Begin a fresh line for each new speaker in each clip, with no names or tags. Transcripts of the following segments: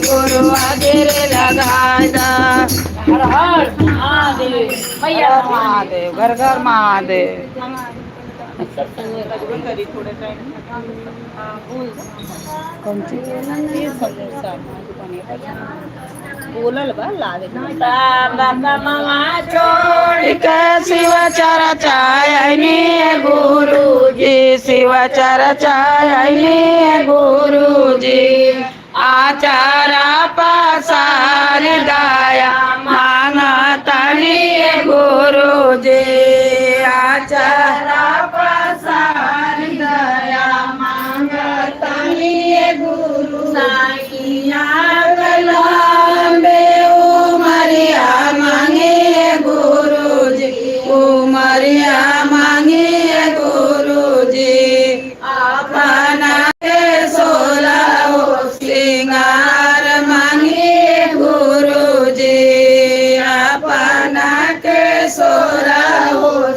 गुरु आगे लगाए दा।
हर हर महादेव, मैया।
महादेव, घर घर महादेव। कौन सी?
बोलल बा लावे।
छोड़ के शिव चर्चायनी गुरु जी, शिव चर्चायनी गुरु जी, आचारा पसार दया मांगतनी गुरु जी, आचारा पसार दया मांगतनी गुरु। साइया लंबे उमरिया मांगे गुरु जी, उमरिया मांगे गुरु जी, अपना के सोला सिंगार मांगे गुरु जी, अपना के सोला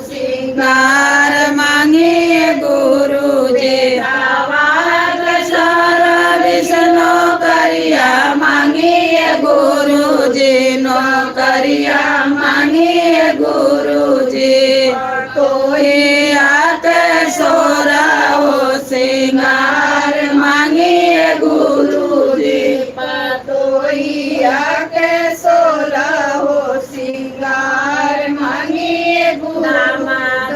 सिंगार मांगे गुरु जी, सारा विष्णु करिया मांगे गुरु जी, नौकरिया मांगे गुरु जी, तोही आके सोरा हो सिंगार मांगे गुरु जी,
पतोहिया के सोला हो सिंगार मांगिए गुरु।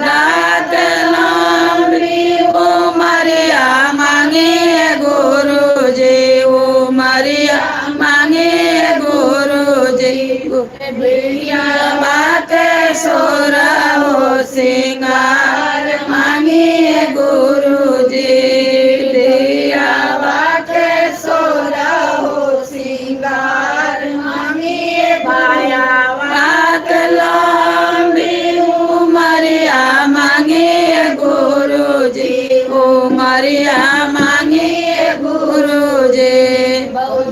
दात लंबी उमरिया मांगे गुरु जी, उमरिया मांगे गुरु जी, बात सोरा हो सिंगार मांगे गुरु जी, दिया
बात सोला हो सिंगार मांगिए।
माया बात लंबी उमरिया मांगे गुरु जी, उमरिया मांगे गुरु जी,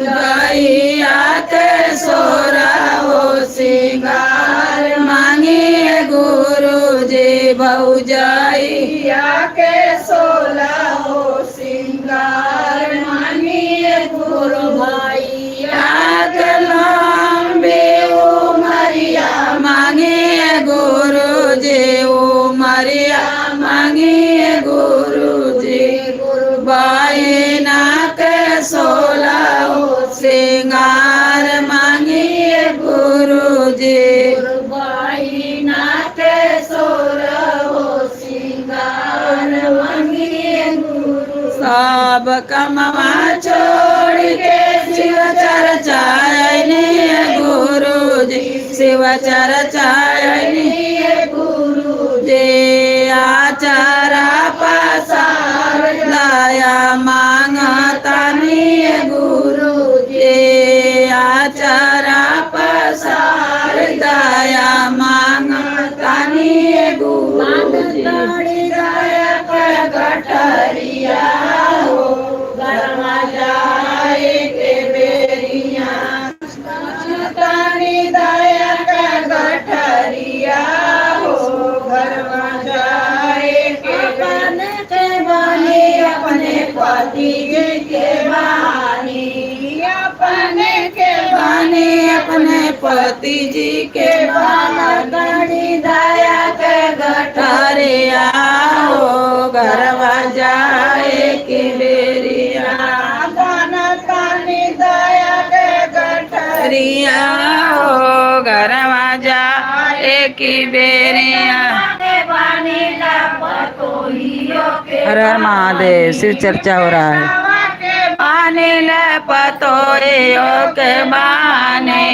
गैया के सोरा हो सिंगार मांगे गुरु जी, भौजाइया
के सोला हो सिंगार मांगिए गुरु।
भैया के लंबी उमरिया मांगे गुरु जी, उमरिया मांगे गुरु जी, बहिना के सोला हो सिंगार मांगे गुरु जी,
बहिना के सोला हो सिंगार मांगिए गुरु।
सब कमवा छोड़ के शिव चर्चायनी गुरु जी, शिव चर्चायनी
गुरु
जी, आचारा पसार दया मांगतनी गुरु जी, आचारा पसार दया मांगतनी गुरु जी।
दया कर गठरिया हो घरमा जाए के बेरिया, तानी दया कर गठरिया हो घरमा जाए के,
अपने के बानी
अपने पति के बानी, अपने के
बानी अपने पति जी के बानी, दया के गठरिया हो घरवा जाए के बेरिया,
तानी दया के गठरिया
रिया हो घरवा जाए की बेरिया। हर हर महादेव, शिव चर्चा हो रहा है। पानी ले पतोरियो के बाने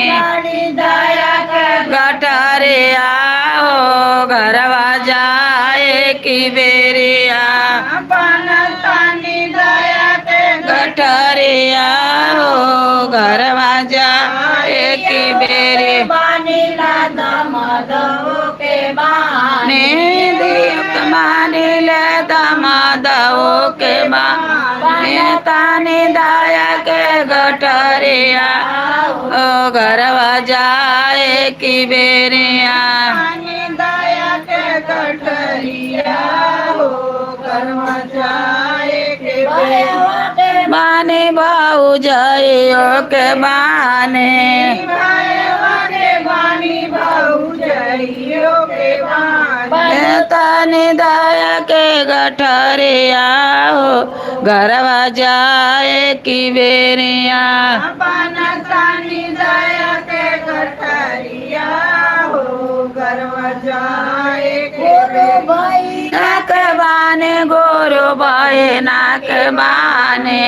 गठरिया हो घरवा जाए की बेरिया,
तानी दया के
गठरिया हो घरवा जाए की बेरी, ने दियत मानी ले दमादो के बाने, तानी दया के गठरिया ओ घरवा जाए की बेरिया,
तानी दया के गठरिया हो। जाए के बेरी।
बाने बाऊ जाइयो के बाने।
भाईवा के बानी भौजइयो के बानी।
तनी दया के गठरिया हो घरवा जाए की बेरिया।
अपन तनी दया के गठरिया हो गरवा जाए के बेरी।
नाक बाने गोरु बाए नाक बाने।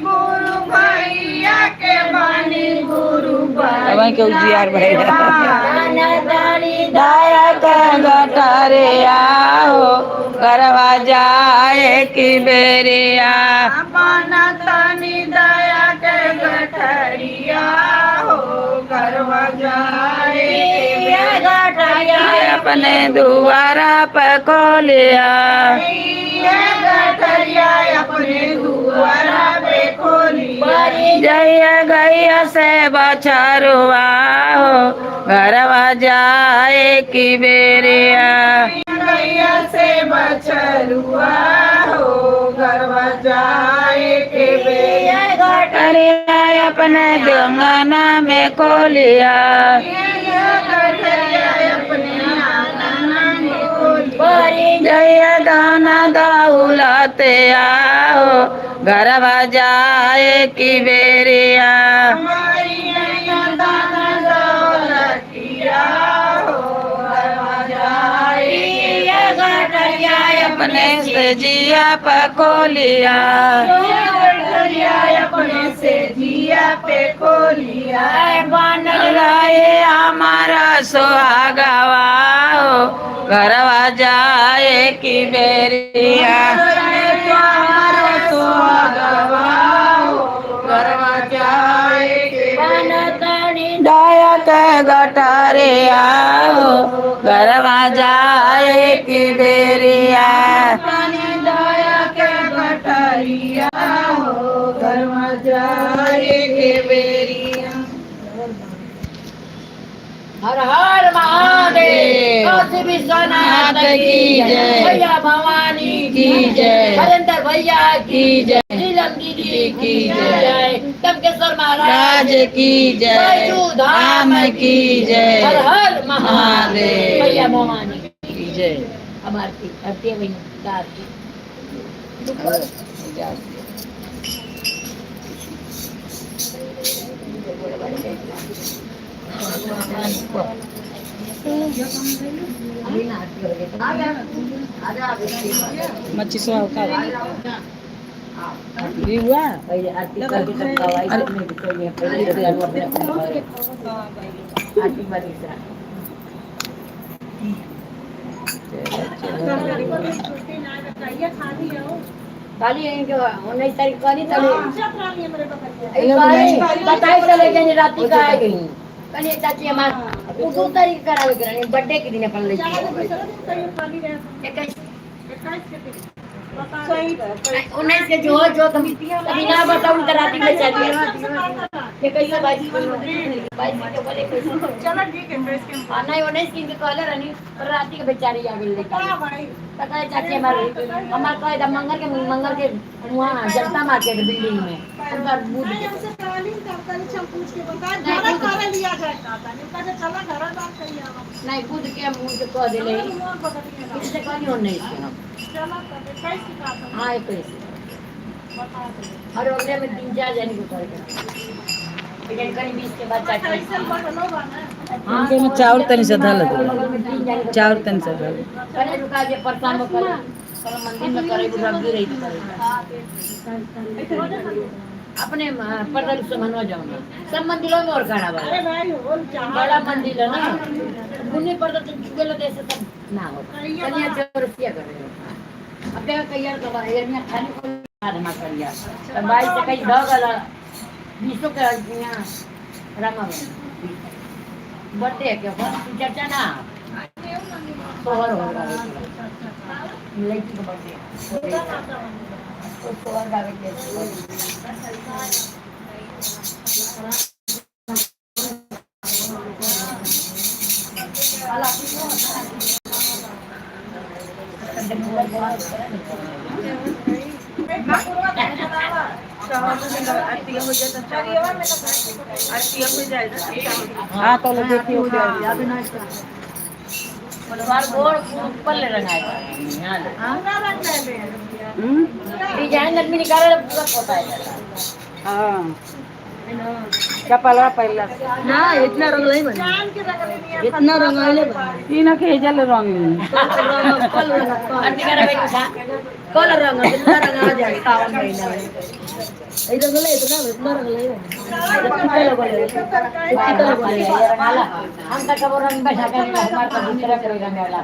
गुरु भैया के बानी गुरु
अब के उजियार
भैया
भइल।
के बानी।
दया के गठरिया हो घरवा जाए की बेरिया।
अपन तनी दया के गठरिया हो गरवा जाए के बेरी।
अपने दुआरा पे खोलिया।
ये गठरिया अपने दुआरा पे खोलिया।
जय गैया से बछरुआ हो घरवा जाए की बेरिया।
गैया से बछरुआ हो गरवा जाए के बेरी।
अरे अपने गंगना में खोलिया।
ये गठरिया अपने आंगन में खोलिया।
जय दाना दौलते आओ घरवा जाए की बेरिया।
हमारी नैया दाना दौलतिया हो गरवा जाए के
गठरिया अपने से जिया पकोलिया।
ये गठरिया अपने से जिया पे खोलिया।
बन रहे हमारा सुहागवा हो घरवा जाए की बेरिया। दया के गठरिया हो घरवा जाए की बेरिया।
हर हर महादेव, काशी विश्वनाथ की
जय।
भैया भवानी
की जय।
हरेंद्र भैया
की जय।
नीलम दीदी
की जय।
तमकेश्वर महाराज
राज की जय।
बैजू
धाम की जय।
हर हर महादेव
महादेव।
भैया भवानी
की जय।
अब आरती आरती है भैया आरती।
मच्छी सो का ये हुआ।
पहले आरती करके सब गवाही करने की कोई नहीं, पहले अपने अपने आरती वाली से। खाली 19 तारीख का नहीं चले बताए चले गए रात का आ गई कनी चाची हमार 2 तारीख करावे के रहनी बर्थडे के दिन अपन ले 21 19 के जो जो तुम अभी ना बताऊं तो रात में चली इक्कीस 22 22 के बोले
चलो ठीक है।
हाँ नहीं 19 की इनके कहले रहनी पर रात के बेचारी आ गई लेके। पता है चाची हमारे हमार कहे था मंगल के वहाँ जनता मार्केट बिल्डिंग में उनका बुध नहीं बुध के हम उनके कह दिले इससे कहनी 19 के हम। हाँ 21 और अगले में 3-4 जन को करके लेकिन कहीं 20 के बाद चाची हाँ
इनके में चाउर तनी सा धल दे।
बगल में 3 जन को
चाउर तनी सा धल।
कने रुका जे परसान में करे कल मंदिर में करे रख रही करे अपने पटल से मनवा जाओ ना सब मंदिरों में और खड़ा बा बड़ा मंदिर है ना बुनी पर तो चुगल तो ऐसे सब ना हो कन्या चौरसिया कर रहे हो अब देखो कहिया तो ये खाली को आदमा करिया तो बाई से कहीं दो गला बीसों के यहाँ रामा बर्थडे के हो चर्चा ना सोहर हो रहा है लड़की का बर्थडे तो सोहर गावे के।
हाँ तो लो देखिए
बार गोड़ ऊपर ले रंगाएगा यहाँ ले।
हम्म?
डिजाइन आदमी निकाले तो पूरा पोता है।
हाँ, चपलवा पहला।
ना इतना रंग नहीं बने, इतना रंग नहीं बने।
ई ना के जल रंग ली।
कल रंग।
आरती करा भाई उठा।
कल रंग इतना रंग आ जाए सावन महीना में। ये रंग ले, इतना इतना रंग नहीं बने। टीका लगोले, टीका लगोले।
रंगाला हम तक वो रंग बैठा कर हमारे तो दूसरा कोई रंगाला,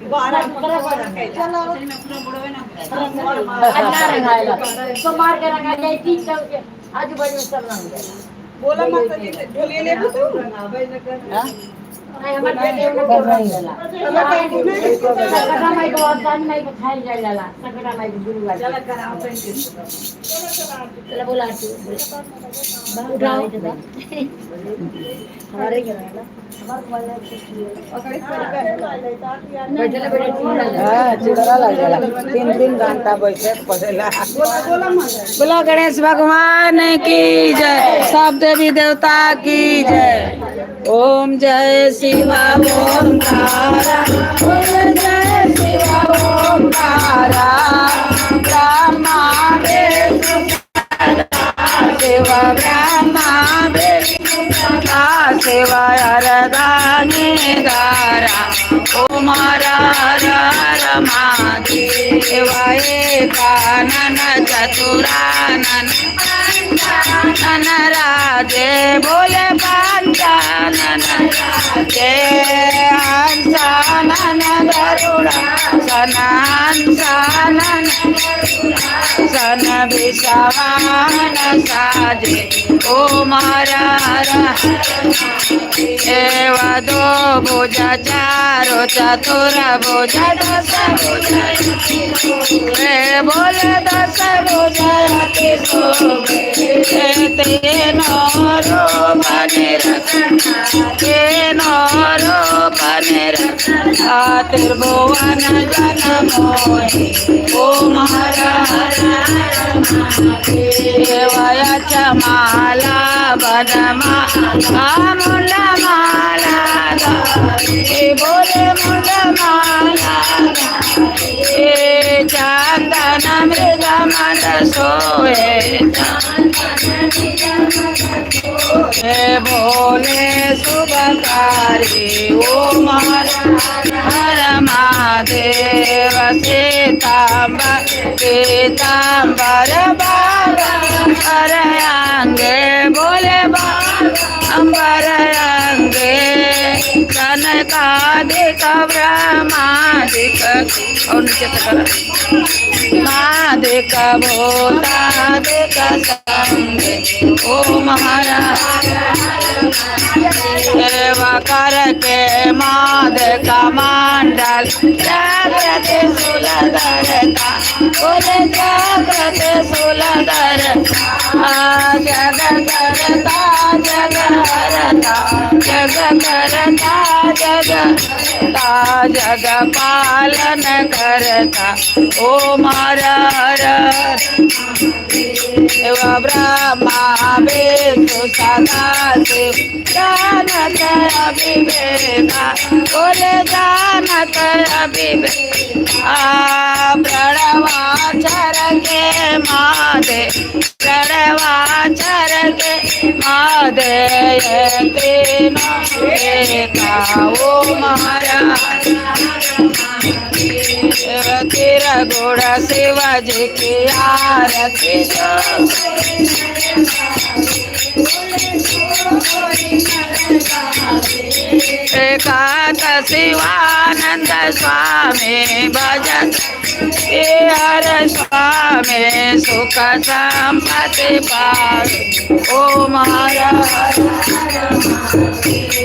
दूसरा कोई रंगाला अन्ना रंगाला तो मार के रंगा जाए तीन सौ के आजू बाजू में सब रंग जाए।
बोला माता जी ढोलिए ले तू।
नहीं, हमारे बेटे में तो रंग जाला। सकटा माई को और कान माई को खाई जाए जाला। सकटा माई को गुरुवार चला बोला तू उठाओ।
हमारे घर है ना।
बैठे बैठे चूड़ा।
हाँ, चिड़वा लग जाला, 3-3 घंटा बैठे पड़ेला। बोला गणेश भगवान की जय, सब देवी देवता की जय। ओम जय शिवा ओमकारा, ओम जय शिवा ओमकारा। ब्रह्मा विष्णु शिव, ब्रह्मा विष्णु सदा शिव हरदानी दारा। ओम हर हर हर महादेव। एकानन चतुरानन नन राजे, बोले पंचानन राजे। हंसानन गरुड़ सनानन सन विषवान साजे। ओम हर हर एव दो भुज चारो चतुर भुज दस भुज रे, बोल दस भुज अति शोभे। तीनो रूप निरखना, तीनो रूप निरखना। त्रिभुवन जन मोहि। ओम हर हर देवय च माला वनमा मुंड माला धारी, बोले मुंड माला धारी। चंदन मृग मद सोए, हे भोले शुभकारी। ओम हर हर महादेव। सीताम्बर पीताम्बर बार अंगे, बोले अंबर अंगे। कनकादिक ब्रह्मादिक और नीचे तक मादिक भूतादिक संगे। ओम हर देव कर के माद कमांडल जागृत सुलधरता, बोले जागृत सुलधर। जग करता जग हरता, जग करता जग ता जग पालन करता। ओम हर हर शिव ब्रह्मा विष्णु सदा शिव जानत अविवेका, बोले जानत अविवेका। प्रणवाचर के मादे, प्रणवाचर के मादे तीनों एका। ओम हर तिर गुण शिवजी की आरती। एकांत शिवानंद स्वामी भजन हर स्वामी सुख संपत्ति पावे। ओम हर हर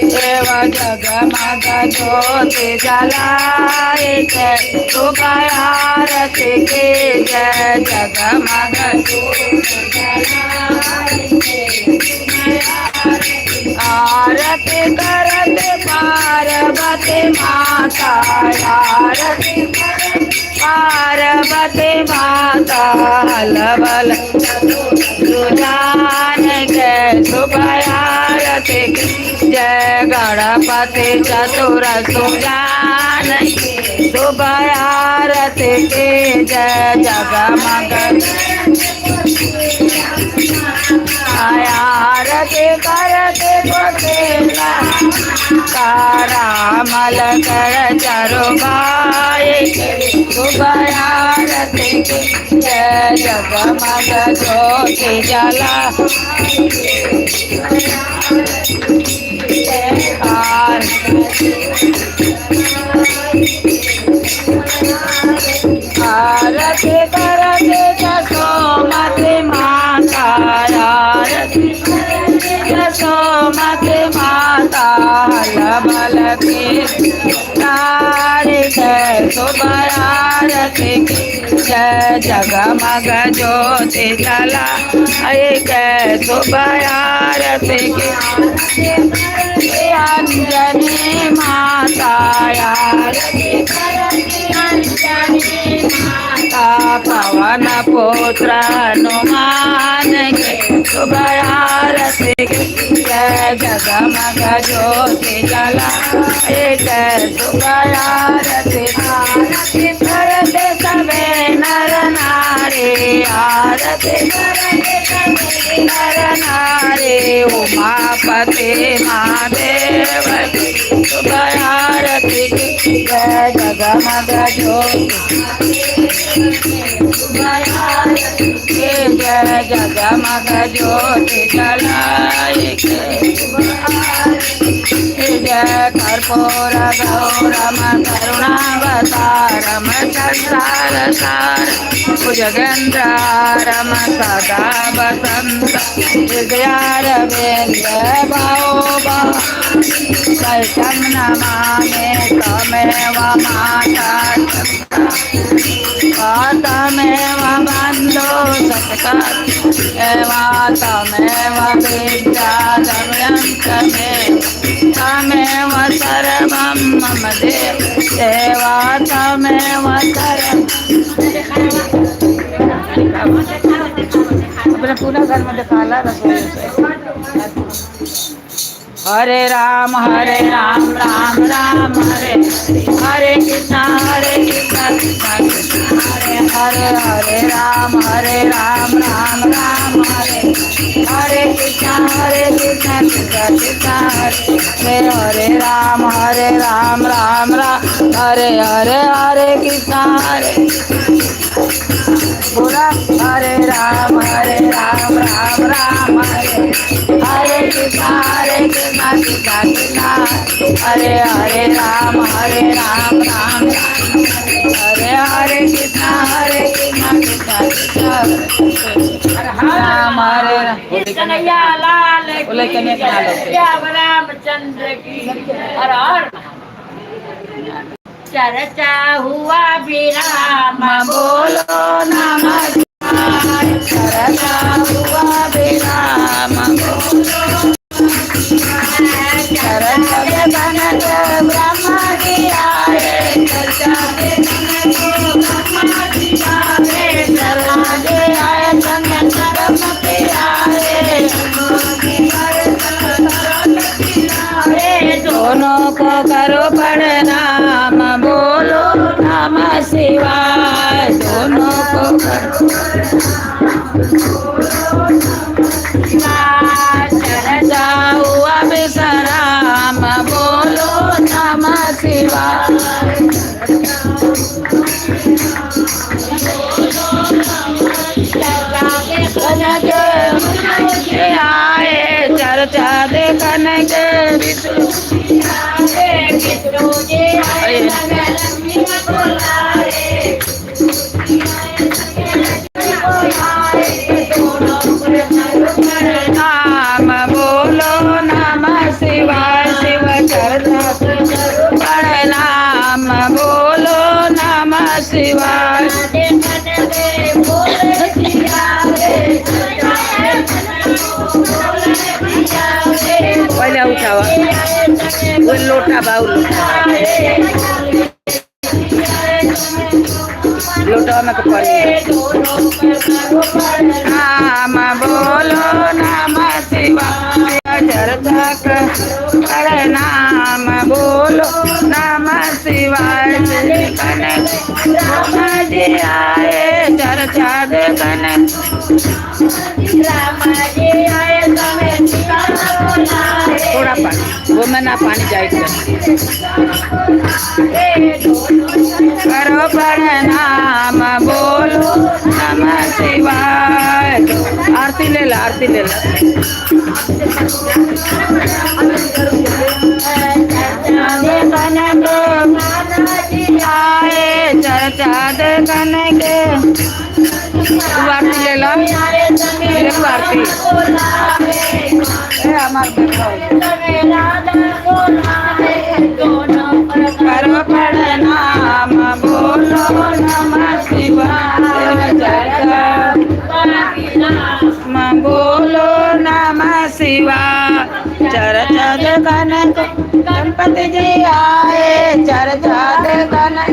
देव जगमग ज्योति जलाए सुख आरती की जय। जगमग आरती करत पार्वती माता, आरती करत पार्वती माता लबल सुजान के शुभ आरती जय गणपति चतुर सुजान शुभ आरती के जय जगमग आरती करते गोपेला तारामल कर चारो भाई शुभ आरती जय जगमग ज्योति जला आरती करते जसोमति माता आरती जसोमति माता लबल के तारे शुभ आरती जय जगमग ज्योति जला एक शुभ आरती अंजनी माता आरती माता पवन पुत्र हनुमान के शुभ आरती जय जगमग ज्योति जला एक शुभ आरती आरती करते सबे नर नारी आरती करते सबे नर नारी उमापति महादेव शुभ आरती जय जगमग ज्योति जय जगमग ज्योति जलाए जय कर्पूर गौरम करुणावतारम संसार सार भुजगेन्द्रम सदा बसंत हृदयारविंद भाव सैतम नमामि तमेव माता तमेव बन्धो सत्तमेव तमेव विद्या दमयन्तमेव तमेव सर्वं मम देव देवा तमेव सर्वं। अपने पूरा घर में दिखाला रसोई से। हरे राम राम राम हरे हरे कृष्णा कृष्णा कृष्णा हरे हरे हरे राम राम राम हरे हरे कृष्णा कृष्णा कृष्णा हरे हरे राम राम राम हरे हरे हरे कृष्णा हरे बोला हरे राम राम राम हरे हरे कृष्णा कृष्णा कृष्णा हरे हरे राम राम राम हरे हरे कृष्णा कृष्णा कृष्णा राम हरे राम।
कन्हैया लाल
बोले
की
कन्हैया लाल की।
जय, रामचंद्र की हर हर चर्चा हुआ विराम
बोलो नमः शिवाय चर्चा हुआ विराम बोलो चर्चा के बनत ब्रह्मा जी आए चर्चा के बनत ब्रह्मा जी आए चर्चा के आए संग सरस्वती आए दोनों को करो प्रणाम बोलो नमः शिवाय दोनों को करो चर्चा हुआ विश्राम बोलो नमः शिवाय आए चर्चा देखन के विष्णु नाम बोलो नमः शिवाय शिव चर्चा प्रणाम बोलो नमः शिवाय पहले उठावा वो लोटा बा, वो लोटा। चवन के पड़ी। नाम बोलो नमः शिवाय चर्चा कर नाम बोलो नमः शिवाय। कनक राम जी आए चर्चा कनक थोड़ा पानी वो में ना पानी जाएगा। करो प्रणाम बोलो नमः शिवाय। आरती ले ला, आरती ले ला। आए चर्चा कनक तू आरती ले ला, देखो आरती ए हमार देखो। करो प्रणाम बोलो नमः शिवाय चर्चा बोलो नमः शिवाय। चर्चा कनक गणपति जी आए चर्चा कनक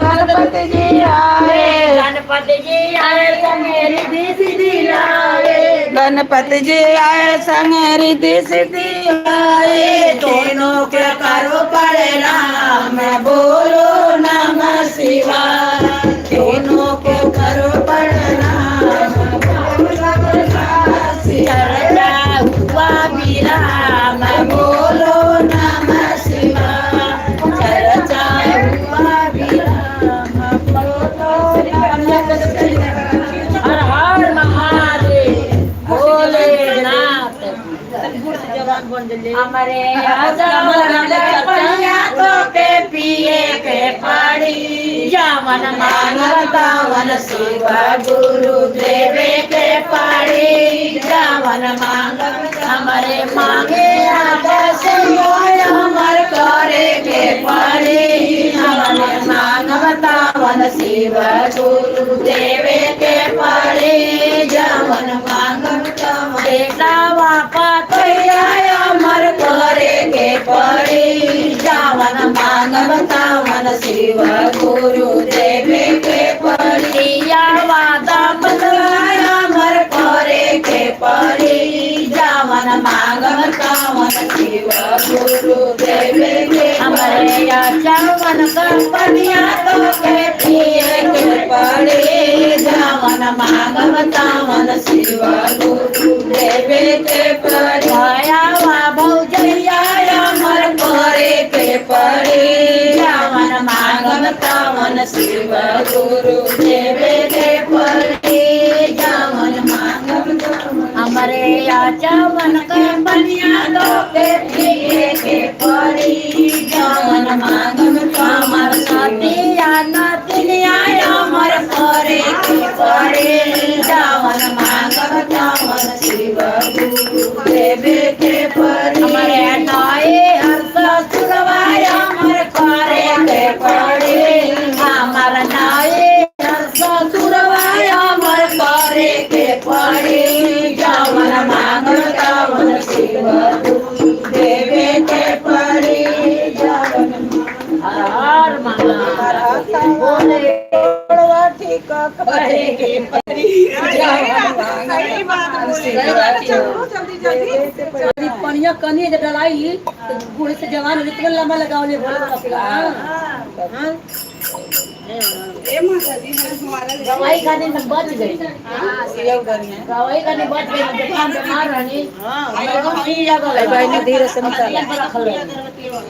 गणपति जी आए
गणपति जी आए संग रिद्धि सिद्धि लाए।
गणपति जी आए संग रिद्धि सिद्धि आए। दोनों के करो प्रणाम बोलो नमः शिवाय। दोनों के करो प्रणाम बोलो नमः शिवाय।
चर्चा हुआ विराम
बोलो नमः शिवाय। चर्चा हुआ विराम बोलो नमः शिवाय।
हर हर महादेव भोलेनाथ। हमारे
पनिया तो के पिए के पड़ी
जावन
मांगतावन शिव गुरु देवे के पड़ी। जावन मांग
हमारे मांगे
आकाश मोय अमर करे के पड़ी। हमारे मांगतावन शिव गुरु देवे के पड़ी। जावन मांगतावन
बेटावा
पैया अमर करे के पड़ी। जावन मांगतावन शिव गुरु देवे के पड़ी।
पतियावा दामन
अमर करे के पड़ी। जावन मांगतावन शिव गुरु देवे के
हमारे चावन का
पनिया तो के पिए के पड़ी। जावन मांगतावन शिव गुरु देवे के पड़ी।
भयावा भौजैया
अमर करे के पड़ी। जावन मांगतावन शिव गुरु देवे के पड़ी। जावन मांगतावन
हमारे चावन का
पनिया तो के पिए के पड़ी। जावन मांगतावन
नतिया नतिया
अमर करे के पड़ी। जावन मांगतावन शिव गुरु देवे के पड़ी।
हमारे नए हर ससुरवा
अमर करे के पड़ी।
हमार नए हर ससुरवा
अमर करे के पड़ी। जावन मांगतावन शिव गुरु देवे के पड़ी। जावन
हर हर महादेव भोले
ठीक करे के पड़ी।
सही बात बोली। चलो जल्दी जल्दी।
पनिया कनी जब डलाई तो बूढ़े से जवान इतना लंबा लगाओ ले भोले बाबा के। हां
ए माता जी हमारा
दवाई खाने में बच गई। दवाई खाने बच गई। जब हम बीमार रहनी
धीरे से निकाल।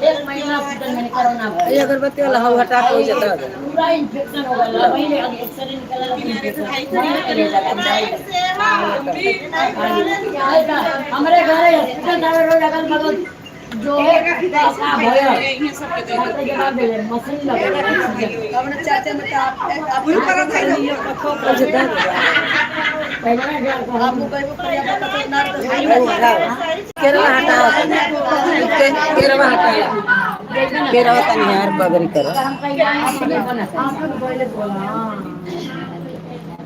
एक महीना मैंने कोरोना
ये अगरबत्ती वाला हवा हटा के हो जाता है।
पूरा इन्फेक्शन हो गया। वही एक्सरे निकला हमारे घर हॉस्पिटल रोड अगल बगल जो है मशीन लगा।
केरवा हटाओ, केरवा हटाओ, केरवा तनी यार बगल करो।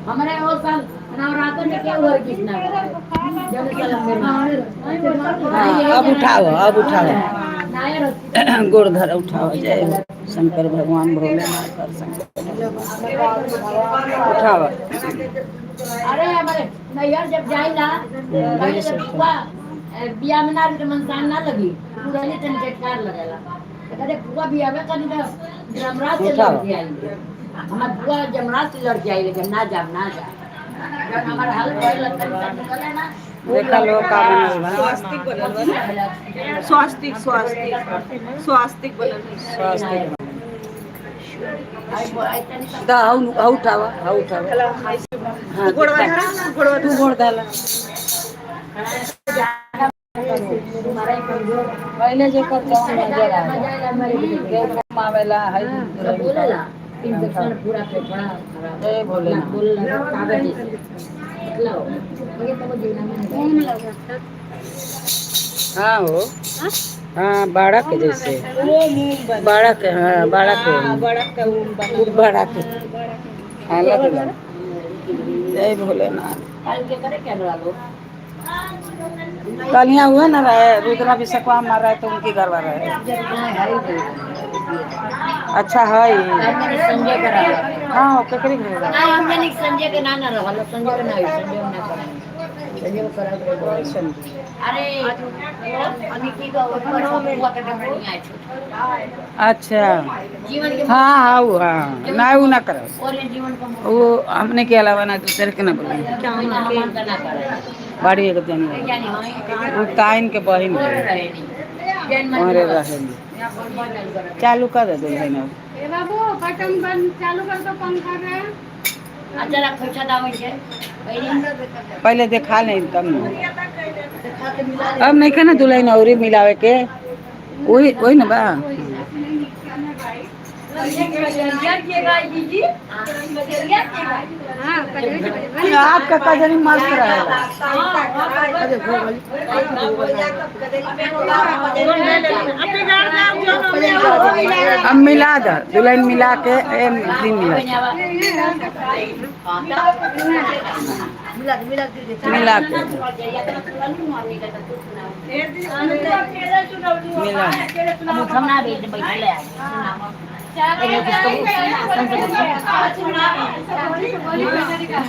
हमारे और साल नवरात्र में क्या हुआ कितना
अब उठाओ, अब उठाओ, गोड़ धर उठाओ। जय शंकर भगवान भोलेनाथ शंकर। उठावा।
अरे हमारे नैहर जब जाई ना पहले जब बुआ बिया में ना रही तो मनसान ना लगी पूरा तन चटकार लगेला। अरे बुआ बिया में कनी तो जमराज से लड़ के आई, हमार बुआ जमराज से लड़ के आई, लेकिन ना जाम ना जा। जब हमार हाल भइल तन निकले ना।
देखा लोग का बनल बा।
स्वास्तिक बनल बा। स्वास्तिक स्वास्तिक स्वास्तिक बनल।
स्वास्तिक दा how how उठावा, how उठावा। हाँ,
गोड़वा धरा, गोड़वा।
तू गोड़ डाला। पहले जो कर जौन नजर आवे आवेला है।
बोलेला इंजेक्शन पूरा फेफड़ा खराब।
ए भोलेनाथ।
बोलेला कागज जैसे मतलब मगर तब जीना में नहीं।
हाँ हो, हाँ, बाड़ा के जैसे बाड़ा के, हाँ बाड़ा के।
बड़ा के ऊन बना।
खूब बाड़ा के, हाँ लगेला। जय भोलेनाथ।
कल के करे कैमरा लो।
कल यहाँ हुआ ना रहे, रुद्रा भी सकवा मार रहा है तो उनकी गरबा रहे। अच्छा है ये।
संजय करा।
हाँ, केकरी घर बा?
ना हम जानी संजय के ना ना रहल, संजय के ना होई, संजय के ना करा, संजय के करा के बोल। अरे अनिकी का ऊपर सब बुआ के नहीं आए छोट।
अच्छा।
जीवन के।
हाँ हाँ वो, हाँ ना वो ना करो।
और ये जीवन का
वो हमने के अलावा ना दूसरे के ना बोले।
ना हम का ना करे।
बाड़ी एक जनी।
जानी हम
वो ताइन के बहिन
और
है।
रहे नहीं जैन मन।
वहाँ रहे। चालू कर दे दुल्हन अब।
ए बाबू, बटन बंद चालू कर दो पंखा के।
अच्छा रख, पैसा दावे छे पहले।
पहले देखा नहीं तब ना। अब नहीं के ना दुल्हन और मिलावे के वही वही ना बा।
हाँ, कजरी के बजे।
आपका कजरी मस्त रहेगा। अब मिला दे दुल्हन, मिला के ए दिन मिला मिला के मिला।
मुखम ना भेज बैठले आ।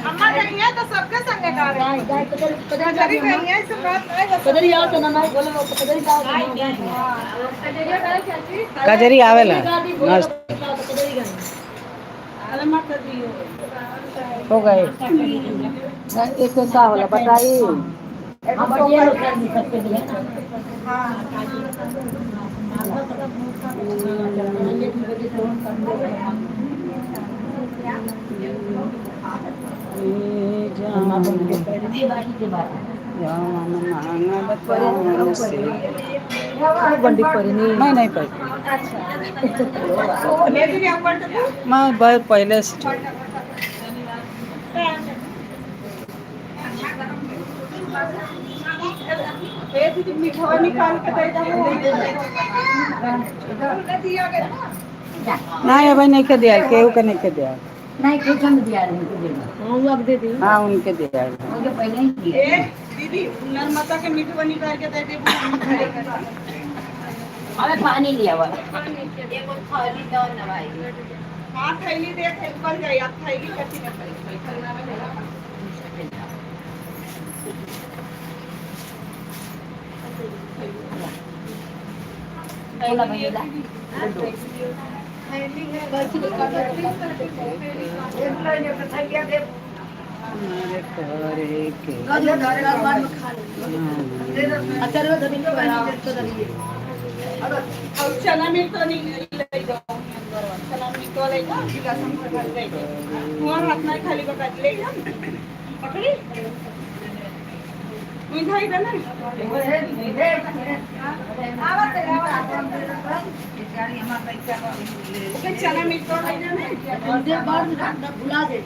अम्मा कहिए तो सबके संगे का रहे। कजरी कहिए से बात नहीं बस।
कजरी आवेला मस्त।
अरे माता जी।
हो गए। एक का होला बताई?
हम ये लोग कर सकते हैं ना। ये बाकी के बात।
मैं नहीं पढ़ती। मैं बहुत पहले से छोड़।
ए दीदी, मीठवा निकाल के दे दो। दिया गया।
नहीं, अभी नहीं के दिया, केहू के नहीं के दिया।
नहीं, कुछ हम दिया नहीं उनको देना।
हाँ, उनके दिया।
उनके पहले ही दिया।
ए दीदी, नर्मदा के मीठवा निकाल के दे दे।
हमें पानी लिया हुआ।
हाँ, थैली दे, थैली बन जाए आप थैली कच्ची ना थैली थैली में लेना।
बोला भैया।
हमारे घरे के
और चना मिल तो नहीं ले जाओ अंदर, चना मिल तो ले जाओ, गिलास हम भर ले जाओ। तुम्हारा हाथ नहीं खाली बका ले जाओ, पकड़ी मिठाई बना। ओके, चना मिल तो ले जाना।
भुला दे।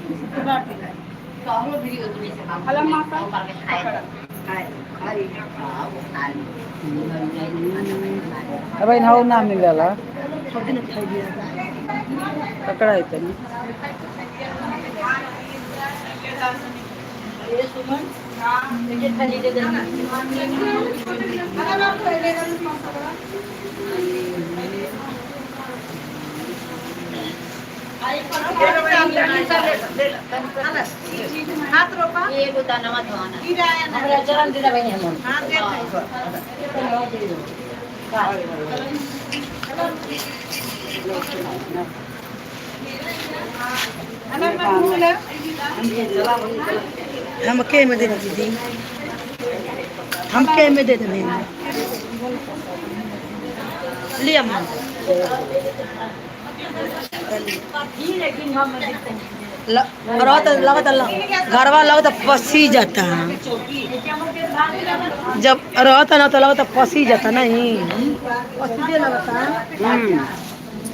हला माता।
अब how ना मिलला पकड़ा है तनी।
हाथ रोपा
एगो दाना धोना
हमरा चरण दिला बहिनी हम
हम के में दे दीदी, हम के में दे दे लिया अम्मा। रहता लगता घरवा लगता पसी जाता, जब रहता ना तो लगता पसी जाता, नहीं पसीजे लगता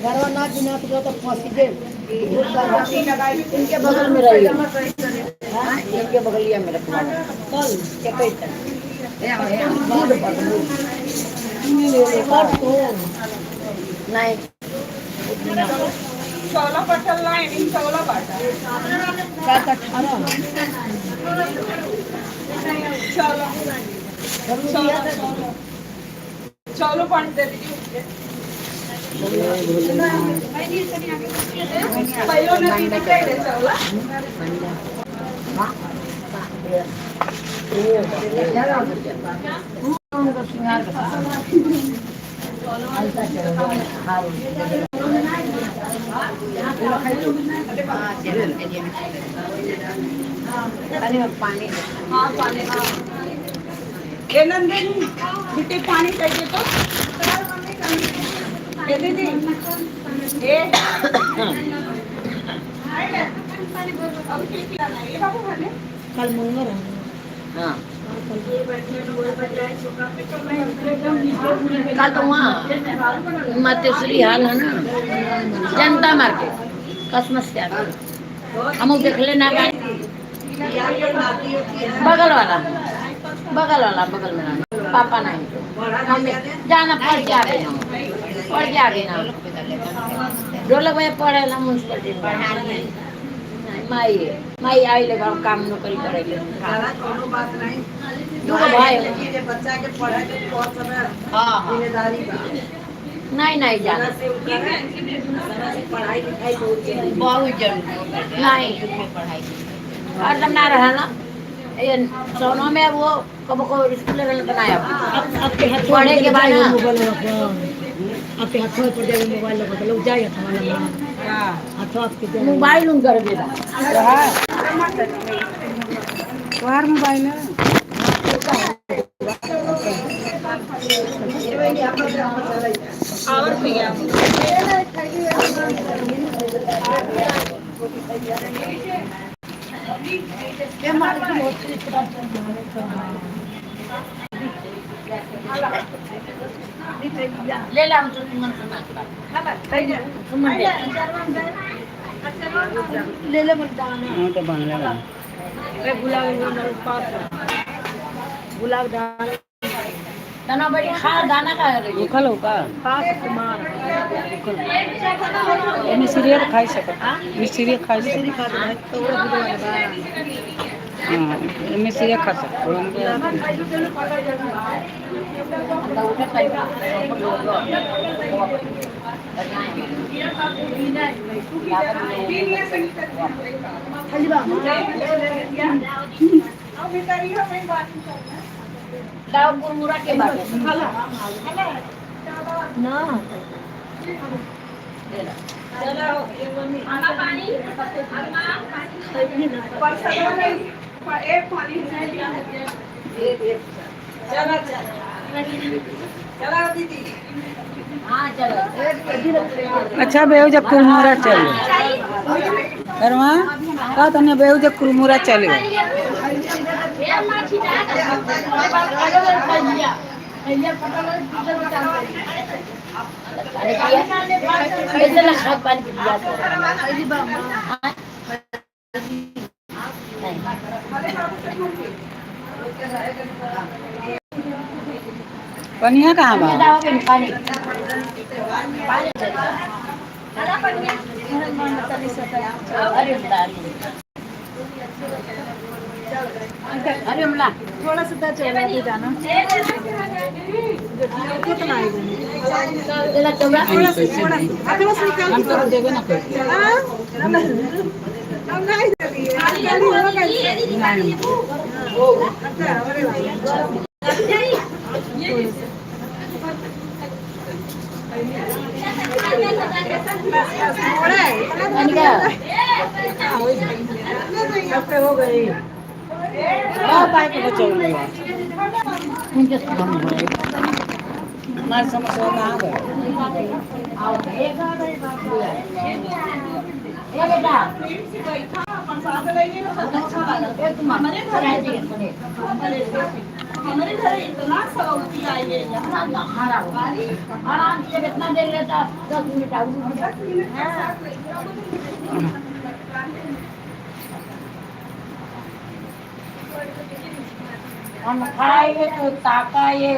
घरवा ना बिना तो रहता पसीजे।
इनके बगल में रहिए, इनके बगलिया में रखना कल नहीं
चौला पटल लाइन चौला बाटा
7-18
चौला चौलो पानी दे दीजिए। पहलो नदी में गए चौला।
पानी
हाँ पानी ये नंदिनी बेटे पानी चाहिए तो ये दीदी ये
कल मंगल है।
हाँ कल तो वहाँ मातेश्वरी हाल है ना, जनता मार्केट कसमस के आगे हम देख लेना, बगल वाला बगल वाला बगल में पापा नहीं तो हमें जाना पढ़ के आ गए, हम पढ़ के आ गए ना ढोलक भैया पढ़े ना म्यूनसिपलिटी में। माई माई आई ले काम नौकरी करे ले दूगो भाई
बच्चा के पढ़ाई के बहुत समय जिम्मेदारी बा।
नहीं नहीं जाना
पढ़ाई लिखाई
बहुत जरूरी नहीं और ना रहा ना ये सोनो में वो कब को स्कूल में बनाया
आपके हाथों
पढ़े के बाद ना।
मोबाइल आपके हाथों में पड़ जाएगा मोबाइल लगा तो लोग जाएगा तुम्हारा हाथों आपके जाएगा।
मोबाइल उन कर देगा
तुम्हारा मोबाइल है और भैया
ले ला हम तो सुमन सुना सुमन दे
ले ले मत दाना
तो बनले बा
गुलाब पास गुलाब दाना
तना बड़ी खा दाना का रही
भूखल हो का
पास कुमार
मिश्रिया खाई सकत मिश्रिया खाई सकत
खा दे भाई तो वो बुलवा बा।
हां मिश्रिया खा सकत।
दाव कुरमुरा के बाटे
ना
हाँ चलो।
अच्छा बेहू जब कुरमुरा चले अरे का तने बेहू जब कुरमुरा चले
कैसे ना खा पानी पी लिया तो।
पनिया कहाँ बा?
पानी अरे अरे अमला।
थोड़ा सा टच हो गया जाना कितना आएगा थोड़ा सा थोड़ा सा निकाल
हम तो देबे ना करते।
हां हम नहीं देती हो अच्छा अरे भाई थोड़ा है
हो गई हमारे समस्या कहाँ गए?
हमारे घर इतना सौती आई है
आराम से कितना देर लेता 10 मिनट आऊ हम खाएंगे तो ताकाए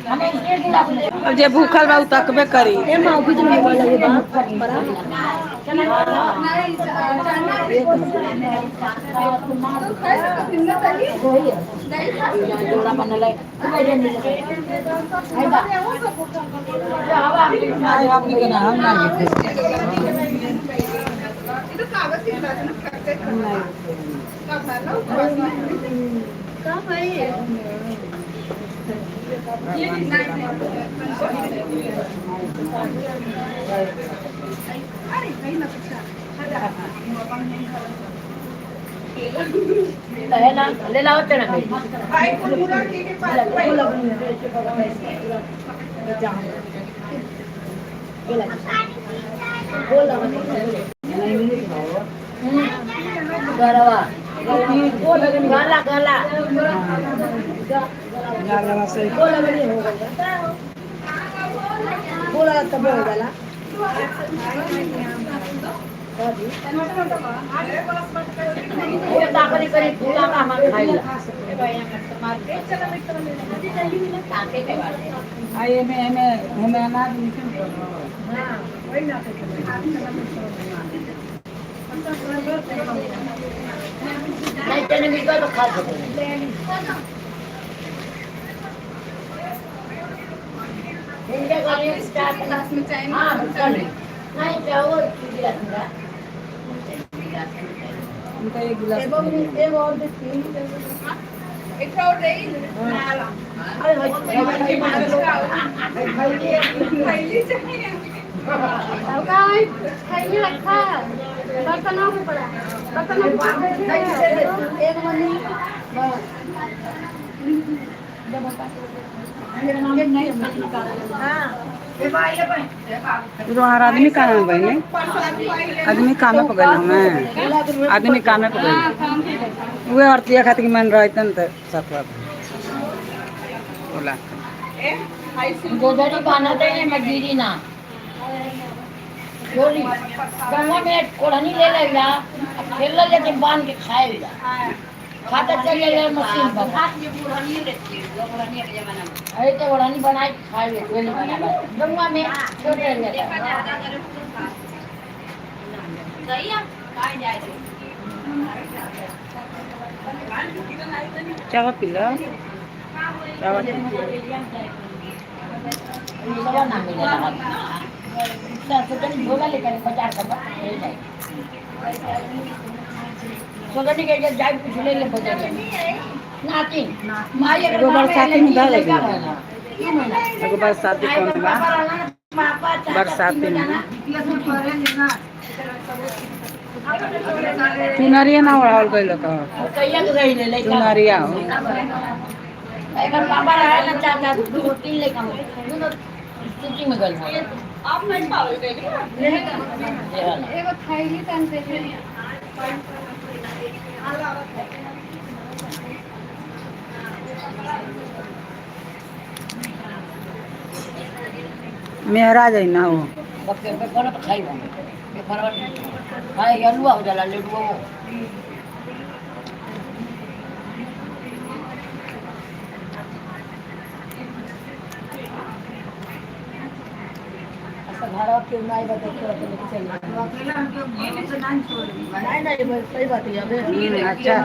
हमें
अब जे भूखल बा उ तकबे करी।
ए मां कुछ नहीं बोला ये बात बड़ा
जोड़ा बनल है
हमनी के ना हम ना लिखे।
ये तो कागज की बात है ना करते
का भाई
अरे कहीं ना कुछ
ले लाओ तेरा
भाई पूरा के पास
गरवा गला गला
गलवा से
बोला नहीं हो गया बोला तब हो गया
वो ताकरी करी फूला का हम खाइला ताके के बारे
आई एमे एमे हमें अनाज निकल
नहीं चने मिल गए तो खा सकते नहीं चाहो
उनका एक गिलास
एक और
एक और रही
अरे
थैली चाहिए
थैली रखा है बर्तनों में पड़ा बर्तनों में
एक मनी
तोहार आदमी कहाँ है बहने? आदमी कामे पर गइल हमें, आदमी कामे पर गइल उहे औरतिया खातिर मन रहतन त सब बोला
गोदरी बांधते हैं मजदूरी ना गोली गंगा में कोढ़नी ले लेगा खेल लेके बांध के खाए जा खाता चले गए मशीन पर अरे तो ओढ़नी बनाए खाए गोली बना गंगा में छोड़ लेता।
चाय पी लो। चाय
ना मिलेगा झोला लेकर बाजार का ले जाए सोचने के जाए कुछ ले ले बाजार नाती माई अगर
एगो बरसाती में धर
लगा
एगो बरसाती कौन बा? बरसाती में चुनरिया ना ओढ़ावल गइल का?
कहिया के गई ले
चुनरिया हो।
अगर पापा रहा ना चाचा दो तीन लेकर दोनों स्थिति में गल
आप नहीं पावे गई
एगो थैली तन से
मेहरा जाइ ना हो।
बक्के पे पर खाई पे पर खाए हलवा हो जाला लड्डू वो
घर क्यों ना आई बात देखे लेके चल। नहीं नहीं बस सही बात है अबे।
अच्छा।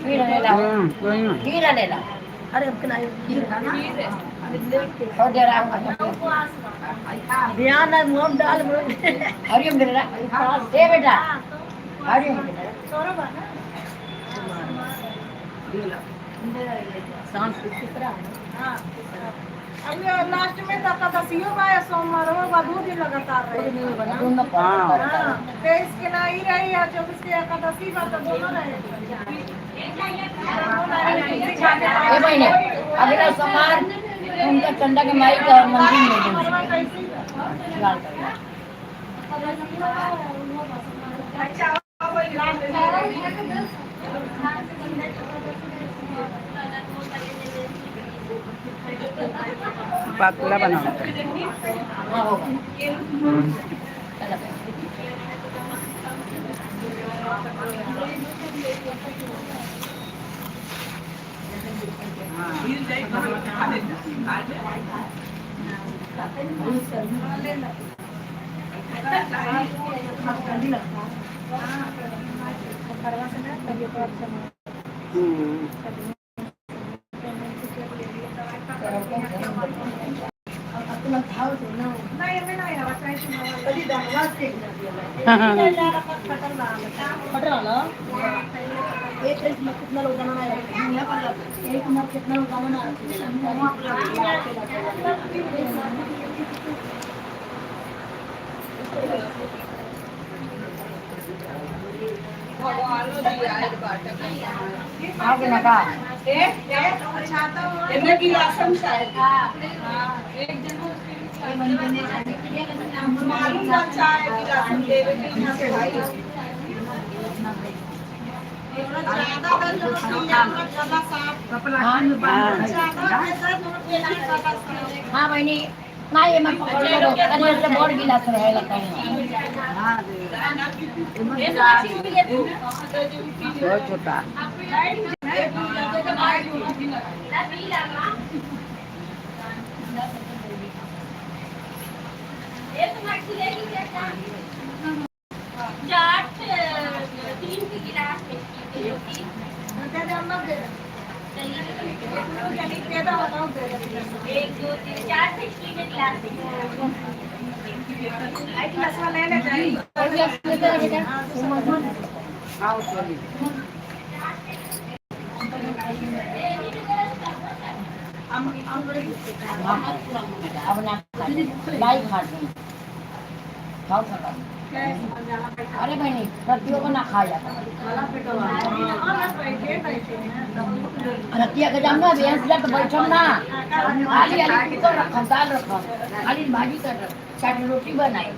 खीर ले ला। खीर ले ला।
अरे हमके नहीं
थोड़ी देर आऊंगा।
ध्यान है मुंह में डाल मुंह।
हरिओम दे ला। ए बेटा हरिओम दे ला।
सांस तीसरा है।
अब ये लास्ट में तक दसियो बा सोमवार हो बा 2 दिन लगातार रहे।
दोनों पर।
हाँ, 23 के ना ही रही है, 24 के एकादशी बा तो दोनों रहे।
ए बहने अगला सोमवार उनका चंदा के माई का मंदिर में दूंगी। लाल कर।
पतला बनाओ।
हाँ होगा। चलो भाई।
नहीं हमें नहीं हवा चाहे।
कभी धनवाद से फटल ना एक एक में कितना लोग बनाना है, एक में कितना लोग बनाना है।
आओगे ना का?
इन्हें गिलासम शायद मालूम ना चाहे गिलासम देवे के यहाँ से भाई ज्यादा दर्द होती है, गला साफ ज्यादा दर्द होती है, गला साफ।
हाँ बहनी ना ये मैं पकड़ लो कहीं से बड़ गिलास रहेगा कहीं।
बहुत छोटा।
चार तीन की गिलास में तीन। एक दो तीन चार फिशली के गिलास।
और गिलास लेते रहो बेटा।
आओ चलिए।
अब ना लाई खा दूँ खाओ खाओ। अरे बहनी रतियों को ना खा जाता। रतिया के जाम ना अभी से तो बैठम ना आली आली कुकर रखम दाल रखम आली भाजी कर रख चाट रोटी बनाई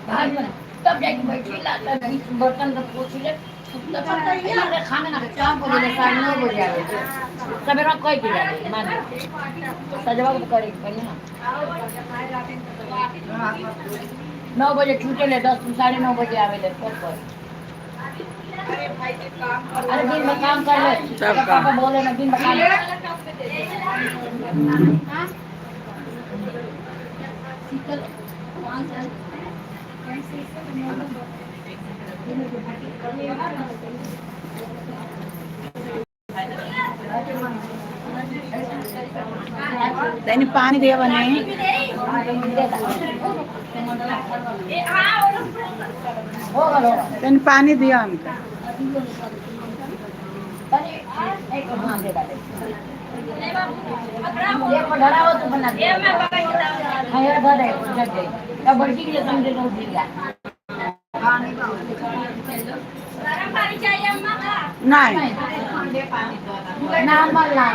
भात बनाई तब जाके बैठी ला नहीं बर्तन तो पोछ ले तब खाना ना 4 बजे 9:30 बजे आवे सवेरा कोई के जाए मान सजवा के करे के पड़ी ना। 9 बजे छूटे ले 10 9:30 बजे आवे ले तब पर। अरे दिन में काम कर ले।
सब काम।
पापा बोले ना दिन में काम।
तनी पानी दे बने।
होगा होगा।
तनी पानी दिया हमका।
तनी एक हाँ दे डाले एक में धरा हो तो बना दे। हाँ यार भर है जग गई तब बड़की के लिए समझे तो उठ गया।
गरम पानी चाहिए अम्मा का?
नहीं।
ना मल ना।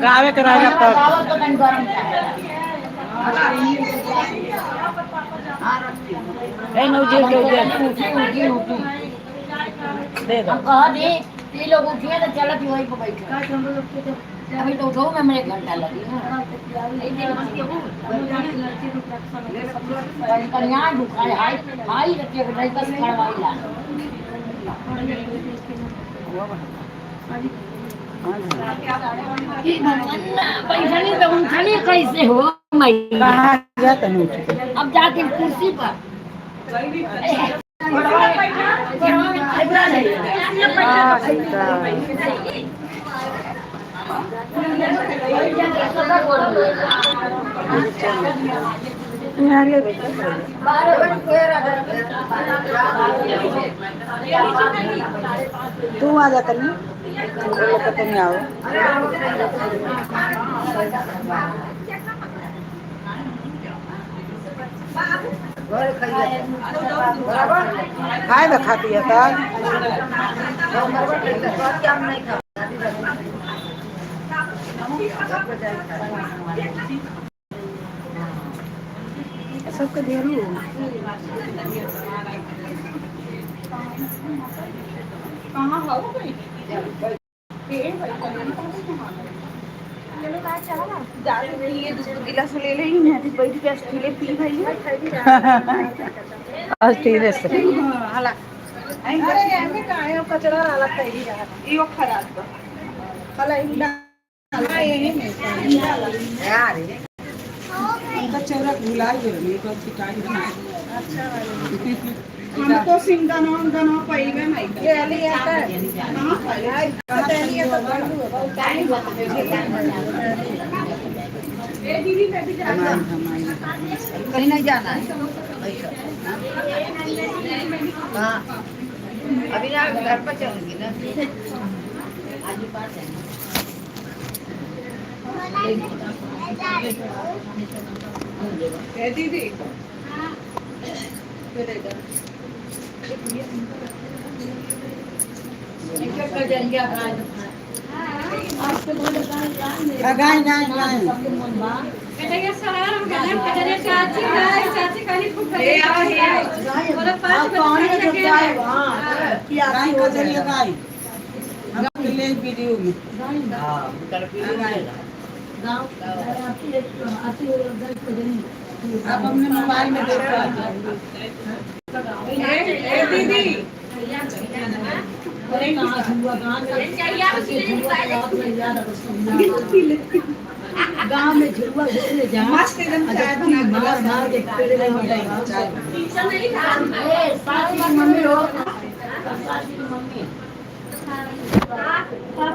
गावे के राजा तब।
गावत तो तनी गरम चाहिए।
ए नौजी के दे।
उठी उठी उठी।
दे दो।
हम कह दी ये लोग उठिए तो चलत ही वहीं पर बैठे। अभी तो उठो में मेरे घंटा लगी ना कन्या ढुकाए हाय हाय रखिए के बस खड़वाई ला। ई भगवान पैसा नहीं तो उठनी कैसे हो?
कहाँ जाता नहीं उठ के?
अब जाके कुर्सी पर।
हाँ, सीता। तू आ जा तनी, वो लोग के तनी आओ। खाए तो खाती है तो सबके दिया।
कहाँ हो गई ए भाई, जा ये दूसरे गिलास ले ले, मैं भी बैठ के अस्थिले पी भाई।
अस्थिर से।
अरे एमे काहे कचरा वाला कही रहा, इयो खराब बा हला इंदा यही में
उनका चेहरा भुला गेल, एक बार पिटाई।
हमको सिंगना गना पइबे नहीं केली आता कहां पइले पता तो ए दीदी, मैं भी जा।
कहीं नहीं जाना है। हाँ, अभी ना घर पर चलूंगी ना।
ए दीदी,
गाय गाय गाय।
ए आ हे।
गाय कजरी गाय हम ले वीडियो में। आप अपने मोबाइल में देखो।
ए ए दीदी।
गाँव में झुलुआ झुलने जा।
मस्त एकदम चाय बना के।
मार मार के पेड़े में हो जाएगा।
ए, सास की मम्मी हो, सास की मम्मी।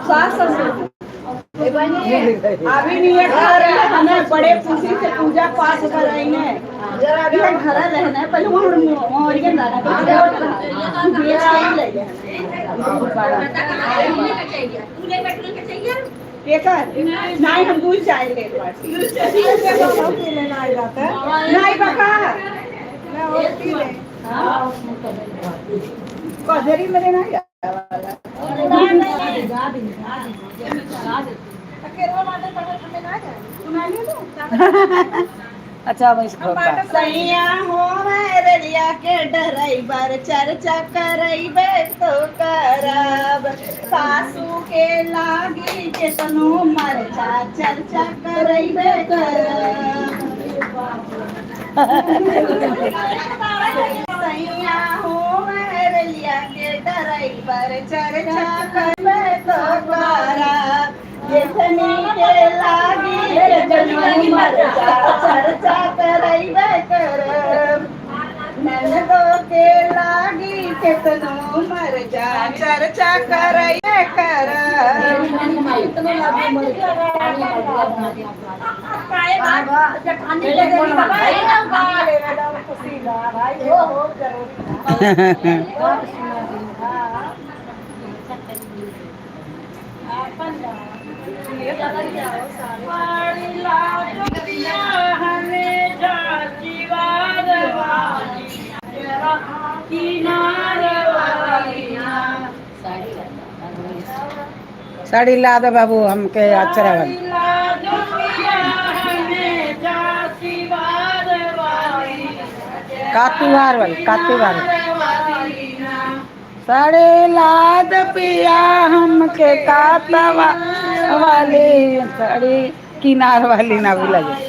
सास ससुर अभी नहीं है घर है, हमें बड़े खुशी से पूजा पाठ कराई है। अभी हम घर रहना है, पहले वहाँ वहाँ और जाना है, बेच के ही ले गए। बेकार नहीं, हम दूर जाएंगे नहीं बका कजरी मेरे नहीं।
अच्छा, अब इस खोता।
सैया हो मेरलिया के ड्राइवर, चर्चा करैबे तो करब, सासू के लागी केतनो मरचा, चर्चा करैबे करब। सैया हो मेरलिया के ड्राइवर, चर्चा करैबे तो करब, जेठनी के लागी केतनो मरचा, चर्चा करैबे करब, ननदो के लागी केतनो मरजा, चर्चा करैबे करब।
साड़ी ला दे बाबू हमके अचरा वाली। कातुहार वाली, कातुहार साड़ी ला दे पिया हमके, कातवा वाली साड़ी, किनार वाली ना भूला जाए।